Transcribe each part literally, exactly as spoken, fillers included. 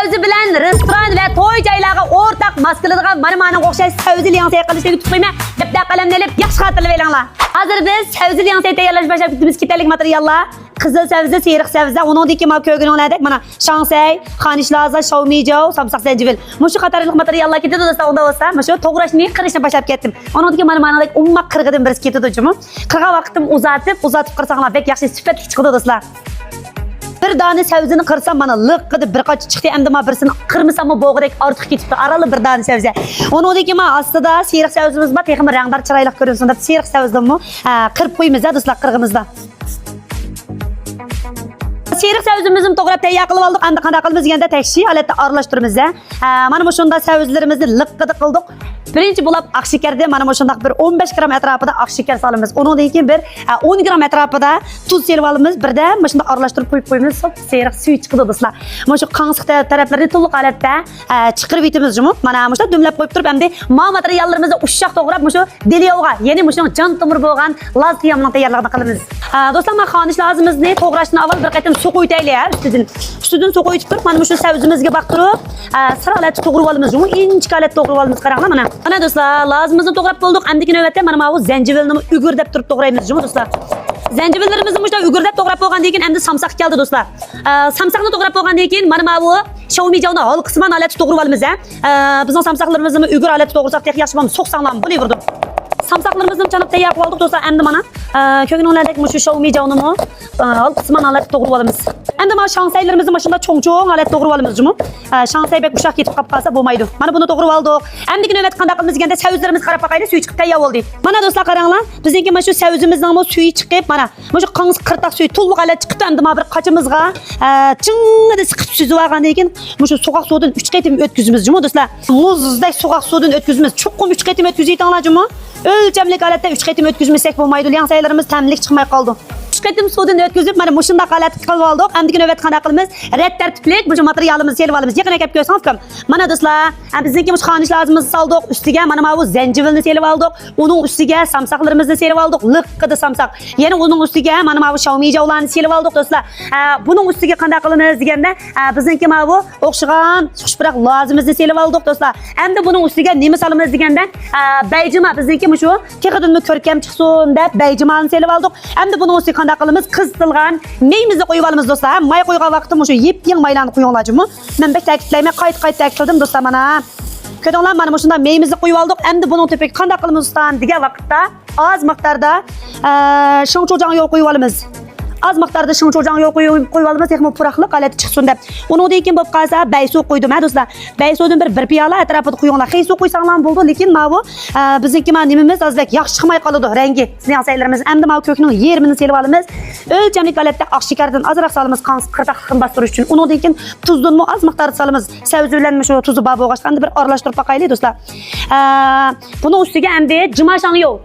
سەۋزە بىلەن رېستوران ۋە توي جايلارغا ئورتاق ماس كېلىدىغان مانا ماڭا ئوخشاش سەۋزە لياڭسەي قىلىشنى ئۇنتۇپ قويماڭ. دەپتەر قەلەمنى ئېلىپ ياخشى خاتىرىلىۋېلىڭلار. ھازىر بىز سەۋزە لياڭسەي تەييارلاشنى باشلاپ كېتىمىز. كېتەرلىك ماتېرىياللار: قىزىل سەۋزە، سېرىق سەۋزە، ئۇنىڭدىن كېيىن مانا كۆرگىنىڭلاردەك مانا شاڭسەي، خانىشلازا، شاۋمىجاۋ، سامساق، زەنجىۋىل. مۇشۇ قاتارلىق ماتېرىياللار كېتىدۇ دوستلار. ئۇندا بولسا مۇشۇ توغراشنى، قىرىشنى باشلاپ كەتتىم. ئۇنىڭدىن كېيىن مانا ماڭا ئوماق قىرىغىدىن بىرسى كېتىدۇ جۇمۇ. قىرغان ۋاقتىم ئۇزارتىپ، ئۇزارتىپ قىرساڭلار بەك ياخشى سۈپەتلىك چىقىدۇ دوستلار. بىر دانە سەۋزىنى قىرسام، مانا لىققىدە بىر قاچا چىقتى. ئەمدى مانا بىرسىنى قىرمىساممۇ بولغۇدەك ئارتۇق كېتىپتۇ. ئارانلا بىر دانە سەۋزە. ئۇنىڭدىن كېيىن مانا ئاستىدا سېرىق سەۋزىمىز بار، تېخىمۇ رەڭدار، چىرايلىق كۆرۈنسۇن دەپ سېرىق سەۋزىنىمۇ، ھە، قىرىپ قويىمىز ھە دوستلار قىرغىنىمىزدا. سېرىق سەۋزىمىزنى توغراپ تەييار قىلىپ ئالدۇق. ئەمدى قانداق قىلىمىز دېگەندە، تەكشى ھالەتتە ئارىلاشتۇرىمىز ھە. ھە، مانا مۇشۇنداق سەۋزىلىرىمىزنى لىققىدە قىلدۇق. بىرىنچى بولۇپ ئاق شېكەردىن مانا مۇشۇنداق بىر ئون بەش گرام ئەتراپىدا ئاق شېكەر سالىمىز. ئۇنىڭدىن كېيىن بىر، ئە، ئون گرام ئەتراپىدا تۇز سېلىپ ئالىمىز. بىردەم مۇشۇنداق ئارىلاشتۇرۇپ قويۇپ قويىمىز. ساپ سېرىق سۈيى چىقىدۇ دوستلار. مۇشۇ قاڭسىق تە-، تەرەپلىرىنى تولۇق ھالەتتە، ئە، چىقىرىپ ئۆتىمىز جۇمۇ. مانا مۇشۇنداق دۈملەپ قويۇپ تۇرۇپ، ئەمدى ماۋۇ ماتېرىياللىرىمىزنى ئۇششاق توغراپ، مۇشۇ دېلياۋغا، يەنى مۇشۇنىڭ جان تومۇرى بولغان لاز تىيامنىڭ تەييارلىقىنى قىلىمىز. ئە، دوستلار، مانا خانىش لازىمىزنى توغراشتىن ئاۋۋال بىر قېتىم سۇ قۇيۇۋېتەيلى ھە، ئۈستىدىن. ئۈستىدىن سۇ قۇيۇپ تۇرۇپ، مانا مۇشۇ سەۋزىمىزگە باقتۇرۇپ، ئە، سىر ھالەتتە توغرىۋالىمىز جۇمۇ، ئىنچىكە ھالەتتە توغرىۋالىمىز. قاراڭلار مانا. مانا دوستلار، لازىمىزنى توغراپ بولدۇق. ئەمدىكى نۆۋەتتە مانا ماۋۇ زەنجىۋىلنىمۇ ئۈگۈردەپ تۇرۇپ توغرايمىز جۇمۇ دوستلار. زەنجىۋىللىرىمىزنى مۇشۇنداق ئۈگۈردەپ توغراپ بولغاندىن كېيىن ئەمدى سامساق كەلدى دوستلار. ئە، سامساقنى توغراپ بولغاندىن كېيىن مانا ماۋۇ شاۋمىجاۋنى ھالقىسىمان ھالەتتە توغرىۋالىمىز ھە. ئە، بىزنىڭ سامساقلىرىمىزنىمۇ ئۈگۈر ھالەتتە توغرىساق تېخى ياخشى بولامدۇ، سوقساڭلارمۇ بولۇۋېرىدۇ. سامساقلىرىمىزنى چاناپ تەييار قىلىۋالدۇق دوستلار. ئەمدى مانا، ئە، كۆرگىنىڭلەردەك مۇشۇ شاۋمىجاۋنىمۇ، ئە، ھالقىسىمان ھالەتتە توغرىۋالىمىز. ئەمدى مانا شاڭسەيلىرىمىزنى مۇشۇنداق چوڭ-چوڭ ھالەتتە توغرىۋالىمىز جۇمۇ. ئە، شاڭسەي بەك ئۇششاق كېتىپ قاپ قالسا بولمايدۇ. مانا بۇنى توغرىۋالدۇق. ئەمدىكى نۆۋەتتە قانداق قىلىمىز دېگەندە سەۋزىلىرىمىزنى قاراپ باقايلى، سۈيى چىقىپ تەييار بولدى. مانا دوستلار قاراڭلار، بىزنىڭكى مانا شۇ سەۋزىمىزنىڭمۇ سۈيى چىقىپ، مانا مۇشۇ قاڭسىق قىرتاق سۈيى تولۇق ھالەت چىقىپتۇ. ئەمدى مانا بىر قاچىمىزغا، ئە، چىڭڭىدە سىقىپ سۈزۈۋالغاندىن كېيىن، مۇشۇ سوغۇق سۇدىن ئۈچ قېتىم ئۆتكۈزىمىز جۇمۇ دوستلار. مۇزدەك سوغۇق سۇدىن ئۆتكۈزىمىز. چوقۇم ئۈچ قېتىم ئۆتكۈزۈۋېتىڭلار جۇمۇ. ئۆلچەملىك ھالەتتە ئۈچ قېتىم ئۆتكۈزمىسەك بولمايدۇ، لياڭسەيلىرىمىز تەملىك چىقماي قالىدۇ. ئۈچ قېتىم سۇدىن ئۆتكۈزۈپ، مانا مۇشۇنداق ھالەتتە قىلىپ ئالدۇق. ئەمدىكى نۆۋەتتە قانداق قىلىمىز؟ رەت تەرتىپلىك مۇشۇ ماتېرىيالىمىزنى سېلىپ ئالىمىز. يېقىن ئەكەپ كۆرسىڭىز، ئۇكام. مانا دوستلار، ھە، بىزنىڭكى مۇشۇ خانىش لازىمىزنى سالدۇق. ئۈستىگە مانا ماۋۇ زەنجىۋىلنى سېلىپ ئالدۇق. ئۇنىڭ ئۈستىگە سامساقلىرىمىزنى سېلىپ ئالدۇق. لىققىدە سامساق. يەنە ئۇنىڭ ئۈستىگە مانا ماۋۇ شاۋمىجاۋلارنى سېلىپ ئالدۇق، دوستلار. ھە، بۇنىڭ ئۈستىگە قانداق قىلىمىز دېگەندە، ھە، بىزنىڭكى ماۋۇ ئوخشىغان سۇخۇشپۇراق لازىمىزنى سېلىپ ئالدۇق، دوستلار. ئەمدى بۇنىڭ ئۈستىگە نېمە سالىمىز دېگەندە، ھە، بەيجىما، بىزنىڭكى مۇشۇ تېخىدىنمۇ كۆركەم چىقسۇن دەپ بەيجىمانى سېلىپ ئالدۇق. ئەمدى بۇنىڭ ئۈستىگە قانداق قىلىمىز؟ قىزىتىلغان مېيىمىزنى قويۇپ ئالىمىز، دوستلار. ھە، ماي قويغان ۋاقىتتا مۇشۇ يېپيېڭى مايلارنى قويۇڭلار جۇمۇ. مەن بەك تەكىتلەيمەن، قايتا قايتا تەكىتلىدىم، دوستلار، مانا. كۆردۈڭلارمۇ، مانا مۇشۇنداق مېيىمىزنى قويۇپ ئالدۇق. ئەمدى بۇنىڭ تۆپىگە قانداق قىلىمىز، ئۇستام دېگەن ۋاقىتتا، ئاز مىقداردا، ئە، شېڭچۇجاڭيو قويۇپ ئالىمىز. ئاز مىقداردا شېڭچۇجاڭيو قويۇپ، قويۇپ ئالىمىز، تېخىمۇ پۇراقلىق ھالەتتە چىقسۇن دەپ. ئۇنىڭدىن كېيىن بولۇپ قالسا، بەيسۇ قويدۇم، ھە، دوستلار. بەيسۇدىن بىر، بىر پىيالە ئەتراپىدا قويۇڭلار. خېيسۇ قويساڭلارمۇ بولىدۇ، لېكىن ماۋۇ، ئە، بىزنىڭكى ماۋۇ نېمىمىز ئازراق ياخشى چىقماي قالىدۇ، رەڭگى. سىزنىڭ سەيلىرىمىز. ئەمدى ماۋۇ كۆكنىڭ يېرىمىنى سېلىپ ئالىمىز. ئۆلچەملىك ھالەتتە ئاق شېكەردىن ئازراق سالىمىز، قاڭسىق قىرتاقلىقىنى باستۇرۇش ئۈچۈن. ئۇنىڭدىن كېيىن تۇزدىنمۇ ئاز مىقداردا سالىمىز. سەۋزە بىلەن مۇشۇ تۇزى بار بولغاچقا، ئەمدى بىر ئارىلاشتۇرۇپ باقايلى، دوستلار. ئە، بۇنىڭ ئۈستىگە ئەمدى جىما شاڭيو.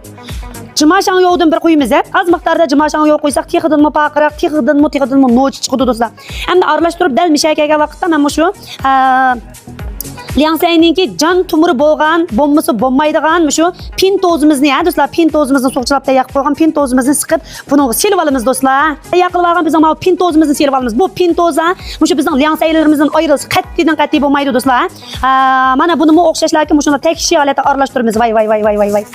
جىما شاڭيودىن بىر قويىمىز، ھە. ئاز مىقداردا جىما شاڭيو قويساق، تېخىدىنمۇ پارقىراق، تېخىدىنمۇ، تېخىدىنمۇ نوچى چىقىدۇ، دوستلار. ئەمدى ئارىلاشتۇرۇپ دەل مىشەگە كەلگەن ۋاقىتتا مەن مۇشۇ، ئە، لياڭسەينىڭكى جان تومۇرى بولغان، بولمىسا بولمايدىغان مۇشۇ پىن توزىمىزنى، ھە، دوستلار، پىن توزىمىزنى سۇغا چىلاپ تەييار قىلىپ قويغان پىن توزىمىزنى سىقىپ، بۇنىڭغا سېلىپ ئالىمىز، دوستلار. تەييار قىلىپ ئالغان بىزنىڭ ماۋۇ پىن توزىمىزنى سېلىپ ئالىمىز. بۇ پىن توزا مۇشۇ بىزنىڭ لياڭسەيلىرىمىزدىن ئايرىلسا قەتئىيدىن قەتئىي بولمايدۇ، دوستلار. ھە، مانا بۇنىمۇ ئوخشاشلاكى مۇشۇنداق تەكشى ھالەتتە ئارىلاشتۇرىمىز. ۋاي، ۋاي، ۋاي، ۋاي، ۋاي، ۋاي.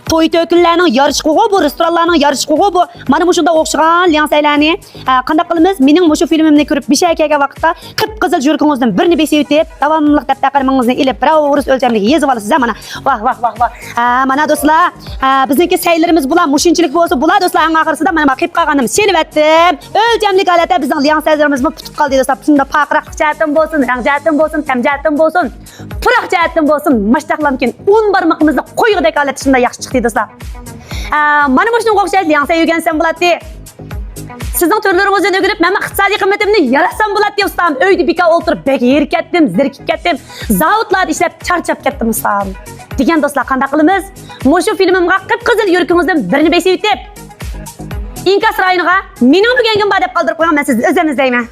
توي تۆكۈنلەرنىڭ يارىشىقىغۇ بۇ، رېستورانلارنىڭ يارىشىقىغۇ بۇ. مانا مۇشۇنداق ئوخشىغان لياڭسەيلەرنى، ئە، قانداق قىلىمىز؟ مېنىڭ مۇشۇ فىلىمىمنى كۆرۈپ، بېشىغا كەلگەن ۋاقىتتا قىپقىزىل يۈرىكىڭىزدىن بىرنى بېسىۋېتىپ، داۋاملىق دەپتەر قەلىمىڭىزنى ئېلىپ، بىراۋ ئورۇس ئۆلچەملىك يېزىۋالىسىز، ھە، مانا. ۋاھ، ۋاھ، ۋاھ، ۋاھ. ھە، مانا دوستلار، ھە، بىزنىڭكى سەيلىرىمىز بۇلار، مۇشۇنچىلىك بولسا بۇلار، دوستلار. ئەڭ ئاخىرسىدا مانا، مانا قېلىپ قالغىنىم سېلىۋەتتىم. ئۆلچەملىك ھالەتتە بىزنىڭ لياڭسەيلىرىمىزمۇ پۈتۈپ قالدى، دوستلار. شۇنداق پارقىراقلىق جەھەتتىن بولسۇن، رەڭ جەھەتتىن بولسۇن، تەم جەھەتتىن بولسۇن، پۇراق جەھەتتىن بولسۇن، ماشتاقلامكىن ئون بارمىقىمىزنى قويغۇدەك ھالەتتە شۇنداق ياخشى چىقتى، دوستلار. ئە، مانا مۇشۇنىڭغا ئوخشاش لياڭسەي ئۆگەنسەم بولاتتى. سىزنىڭ تۈرلىرىڭىزدىن ئۆگىنىپ، مەنمۇ ئىقتىسادىي قىممىتىمنى ياراتسام بولاتتى، ئۇستام. ئۆيدە بىكار ئولتۇرۇپ، بەك ھېرىپ كەتتىم، زېرىكىپ كەتتىم. زاۋۇتلاردا ئىشلەپ، چارچاپ كەتتىم، ئۇستام. دېگەن دوستلار، قانداق قىلىمىز؟ مۇشۇ فىلىمىمغا قىپقىزىل يۈرىكىڭىزدىن بىرنى بېسىۋېتىپ، ئىنكاس رايونىغا «مېنىڭ ئۆگەنگۈم بار» دەپ قالدۇرۇپ قويۇڭ، مەن سىزدىن ئۆزۈم ئىزدەيمەن.